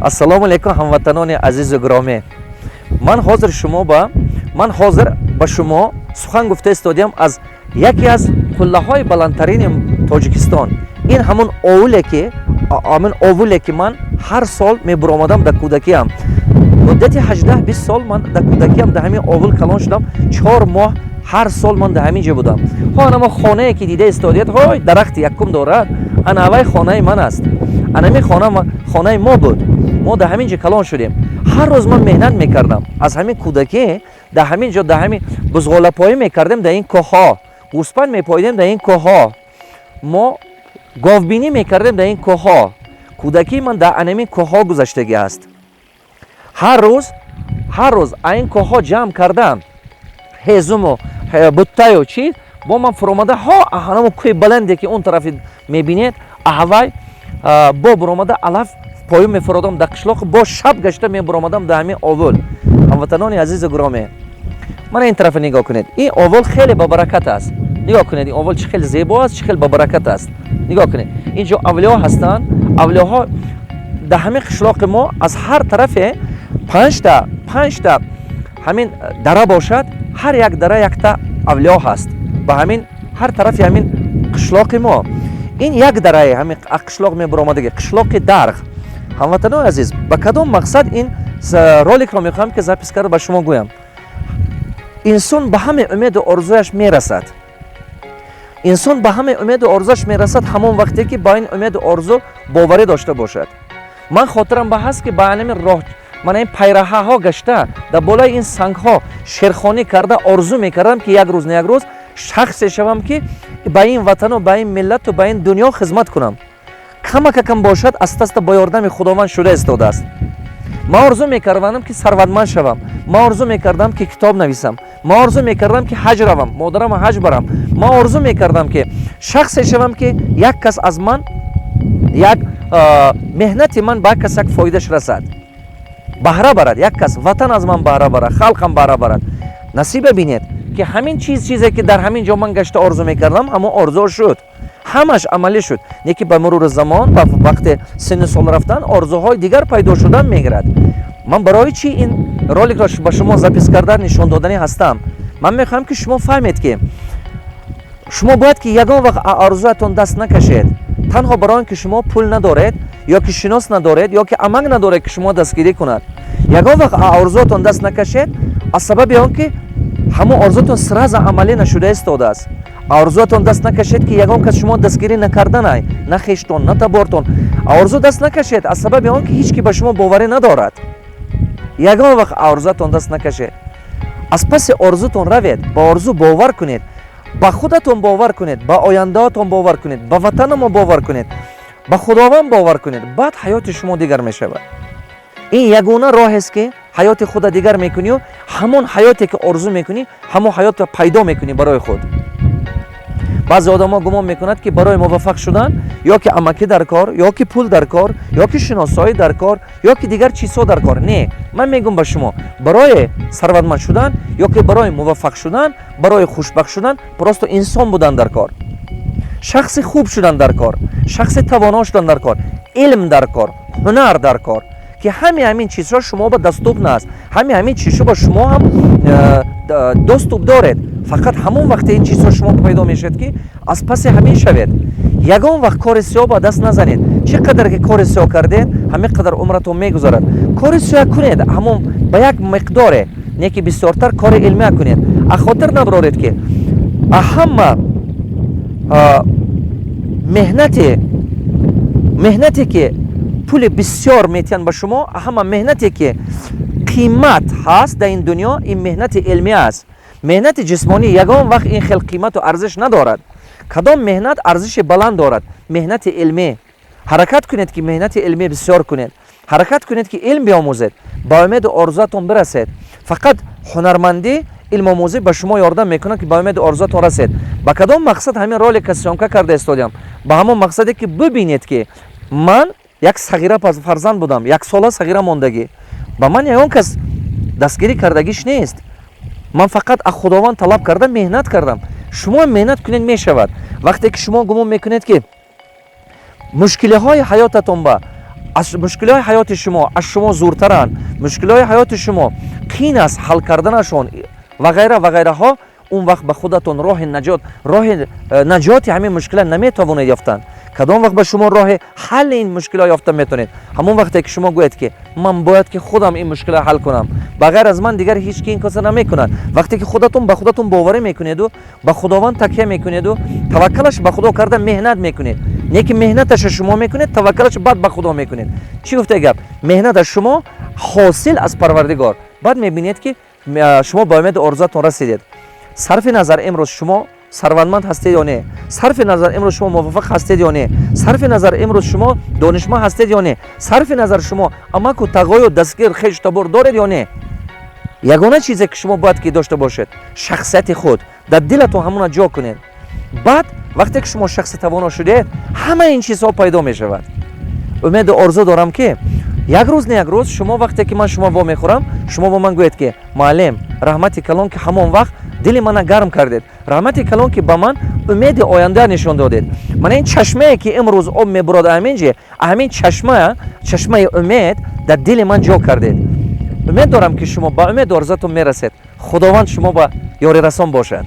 Ассалому алайкум, ҳамватанони азизу гиромӣ! Ман ҳозир ба шумо сухан гуфта истодиам аз яке аз қуллаҳои баландтарини Тоҷикистон. Ин ҳамон овуле ки ҳамин овуле ки ман ҳар сол мебуромадам дар кӯдакиам. Муддати 18-20 сол ман дар кӯдакиам дар ҳамин овул калон шудам. 4 моҳ ҳар сол ман дар ҳамин ҷо будам. Ҳо, анамо хонае ки дида истодият, ҳой, дарахти якум дорад, ана аввай хонаи ман аст. Анами хона хонаи мо буд. Мо дар ҳамин ҷо калон шудем. Ҳар рӯз ман меҳнат мекардам. Аз ҳамин кӯдакӣ дар ҳамин ҷо, дар ҳамин бузғолапоӣ мекардем, дар ин кӯҳҳо гӯспанд мепоидем, дар ин кӯҳҳо мо говбинӣ мекардем, дар ин кӯҳҳо. Кӯдакии ман дар анамин кӯҳҳо гузаштагӣ аст. Ҳар рӯз, ҳар рӯз ин кӯҳҳо ҷамъ кардам ҳезуму буттаю чиз бо ман фуромада, ҳо, ҳанамо кӯҳи баланде ки он тарафи мебинед, аҳвай бо буромада, алаф поён мефуродам дар қишлоқ, бо шаб гашта мебуромадам дар ҳамин овул. Ҳамватанони азизу гиромӣ, мана ин тарафа нигоҳ кунед. Ин овул хеле бабаракат аст. Нигоҳ кунед, ин овул чӣ хеле зебо аст, чӣ хеле бабаракат аст. Нигоҳ кунед, ин ҷо авлиё ҳастанд, авлиёҳо. Дар ҳамин қишлоқи мо аз ҳар тарафе панҷта панҷта ҳамин дара бошад, ҳар як дара якта авлиё ҳаст. Ба ҳамин ҳар тарафи ҳамин қишлоқи мо ин як дарае ҳамин қишлоқ мебуромадаги, қишлоқи Дарғ. Ҳамватанои азиз, ба кадом мақсад ин роликро мехоҳам ки запись карда ба шумо гӯям? Инсон ба ҳаме умеду орзуяш мерасад. Инсон ба ҳаме умеду орзуяш мерасад ҳамон вақте ки ба ин умеду орзу боварӣ дошта бошад. Ман хотирам ба ҳаст, ки ба анами роҳ, мана ин пайраҳаҳо гашта, дар болои ин сангҳо шерхонӣ карда, орзу мекардам, ки як рӯз, на як рӯз шахсе шавам, ки ба ин ватану ба ин миллату ба ин дунё хизмат кунам. Камакакам бошад, аста аста бо ёрдами Худованд шуда истодааст. Ман орзу мекардам, ки сарватманд шавам. Ман орзу мекардам, ки китоб нависам. Ман орзу мекардам, ки ҳаҷ равам, модарама ҳаҷ барам. Ман орзу мекардам, ки шахсе шавам, ки як кас аз ман як меҳнати ман ба як кас як фоидаш расад, баҳра барад, як кас ватан аз ман баҳра барад, халқам баҳра барад. Насиба бинед, ки ҳамин чиз, чизе ки дар ҳамин ҷо ман гашта орзу мекардам, ҳамон орзуо шуд, ҳамаш амалӣ шуд. Не ки ба мурури замон, ба вақте синну сол рафтан, орзуҳои дигар пайдо шудан мегирад. Ман барои чӣ ин роликро ба шумо запись карда нишон доданӣ ҳастам? Ман мехоҳам, ки шумо фаҳмед, ки шумо бояд ки ягон вақт орзуятон даст накашед, танҳо барои он ки шумо пул надоред ё ки шинос надоред, ё ки амак надоред, ки шумо дастгирӣ кунад. Ягон вақт орзуатон даст накашед аз сабаби он ки ҳамон орзуатон сразу амалӣ нашуда истодааст. Орзуатон даст накашед, ки ягон кас шумо дастгирӣ накарданай, на хештон, на табортон. Орзу даст накашед аз сабаби он ки ҳеҷ ки ба шумо боварӣ надорад. Ягон вақт орзуатон даст накашед. Аз паси орзутон равед, ба орзу бовар кунед, ба худатон бовар кунед, ба ояндаатон бовар кунед, ба ватанамо бовар кунед, ба Худованд бовар кунед. Баъд ҳаёти шумо дигар мешавад. Ин ягона роҳест, ки ҳаёти худа дигар мекунию ҳамон ҳаёте ки орзу мекунӣ, ҳамон ҳаётро пайдо мекунӣ барои худ. Баъзе одамо гумон мекунад, ки барои муваффақ шудан ё ки амакӣ дар кор, ё ки пул дар кор, ё ки шиносоӣ дар кор, ё ки дигар чизҳо дар кор. Не, ман мегӯм ба шумо: барои сарватманд шудан ё ки барои муваффақ шудан, барои хушбахт шудан просто инсон будан дар кор, шахси хуб шудан дар кор, шахси тавоно шудан дар кор, илм дар кор, ҳунар дар кор, ки ҳами ҳамин чизҳо шумо ба доступно аст. Ҳами ҳамин чизҳо ба шумо ҳам доступ доред. Фақат ҳамон вақте ин чизҳо шумо пайдо мешавад, ки аз паси ҳамин шавед. Ягон вақт кори сиёҳ ба даст назанед. Чӣ қадар ки кори сиёҳ кардед, ҳамин қадар умратон мегузарад. Кори сиёҳ кунед ҳамон ба як миқдоре, не ки бисёртар кори илмия кунед. А хотир набароред, ки ҳама меҳнате ки пули бисёр метиҳанд ба шумо, ҳама меҳнате ки қимат ҳаст дар ин дунё, ин меҳнати илмӣ аст. Меҳнати ҷисмонӣ ягон вақт ин хел қимату арзиш надорад. Кадом меҳнат арзиши баланд дорад? Меҳнати илмӣ. Ҳаракат кунед, ки меҳнати илмӣ бисёр кунед. Ҳаракат кунед, ки илм биомӯзед, ба умеду орзуатон бирасед. Фақат ҳунармандӣ, илмомӯзӣ ба шумо ёрдам мекунад, ки ба умеду орзуатон расед. Ба кадом мақсад ҳамин ролика съёмка карда истодиам? Ба ҳамон мақсаде, ки бибинед, ки ман як сағира фарзанд будам, яксола сағира мондагӣ, ба ман ягон кас дастгирӣ кардагиш нест. Ман фақат аз Худованд талаб карда меҳнат кардам. Шумо меҳнат кунед, мешавад. Вақте ки шумо гумон мекунед, ки мушкилиҳои ҳаётатон ба Аз мушкилиҳои ҳаёти шумо аз шумо зӯртаранд, мушкилиҳои ҳаёти шумо қин аст ҳал карданашон ва ғайра ва ғайраҳо, он вақт ба худатон роҳи наҷот, роҳи наҷоти ҳамин мушкила наметавонед ёфтан. Кадом вақт ба шумо роҳи ҳалли ин мушкило ёфта метавонед? Ҳамон вақте ки шумо гӯед, ки ман бояд ки худам ин мушкило ҳал кунам, ба ғайр аз ман дигар ҳеҷ ки ин корро намекунад. Вақте ки худатон ба худатон боварӣ мекунеду ба Худованд такя мекунеду таваккалаш ба Худо карда меҳнат мекунед, не ки меҳнаташа шумо мекунед, таваккалаш баъд ба Худо мекунед. Чӣ гуфта гап? Меҳнат аз шумо, ҳосил аз Парвардигор. Баъд мебинед, ки шумо ба умеду орзуатон расидед. Сарфи назар, имрӯз шумо сарватманд ҳастед ё не, сарфи назар, имрӯз шумо муваффақ ҳастед ё не, сарфи назар, имрӯз шумо донишманд ҳастед ё не, сарфи назар, шумо амаку тағою дастгир, хешу табор доред ё не, ягона чизе ки шумо бояд ки дошта бошед, шахсияти худ. Дар дилатон ҳамона ҷо кунед. Баъд вақте ки шумо шахси тавоно шудед, ҳама ин чизҳо пайдо мешавад. Умеду орзу дорам, ки як рӯз не як рӯз шумо, вақте ки ман шумо вомехӯрам, шумо ба ман гӯед, ки муаллим, раҳмати калон, ки ҳамон вақт дили мана гарм кардед, раҳмати калон, ки ба ман умеди оянда нишон додед. Мана ин чашмае, ки имрӯз об мебурад, ҳамин ҷи ҳамин чашма, чашмаи умед дар дили ман ҷо кардед. Умед дорам, ки шумо ба умеду орзуатон мерасед. Худованд шумо ба ёрирасон бошад.